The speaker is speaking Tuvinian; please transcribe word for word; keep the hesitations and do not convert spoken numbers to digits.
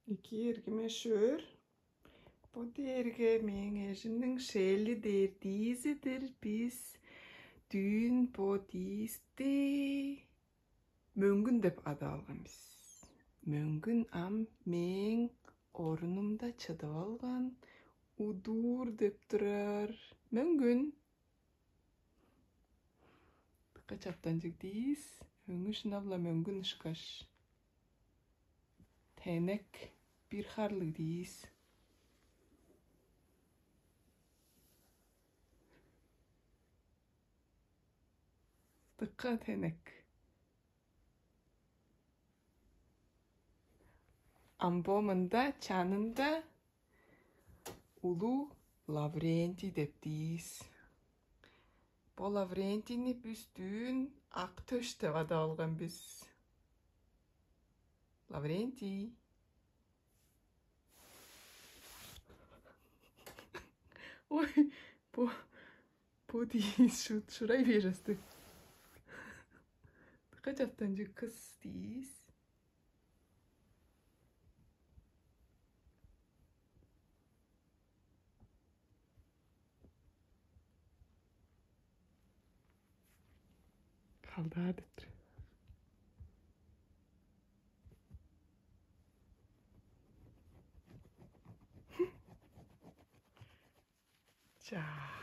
Эки эргиме шөөр. Бо дээрге мээң эжимниң шели дээр диизи-дир. Бис дүүн бо диисти мөңгүн деп адап алган бис. Мөңгүн ам мээң орунумда чыдып алган удуур деп турар. Мөңгүн. Дыка чаптанчыг диис, өңү шынап-ла мөңгүн ышкаш. Тенек бир харлыг диис. Дыка тенек. Ам бо мында чанында улуг Лаврентий деп диис. Бо Лаврентийни бис дүүн ак төш деп адап алган бис. Лаврентий. Ой, бо бо диис шут шурай берести. Дыка чаптанчыг кыс диис. Халдаар деп тур. Чаа.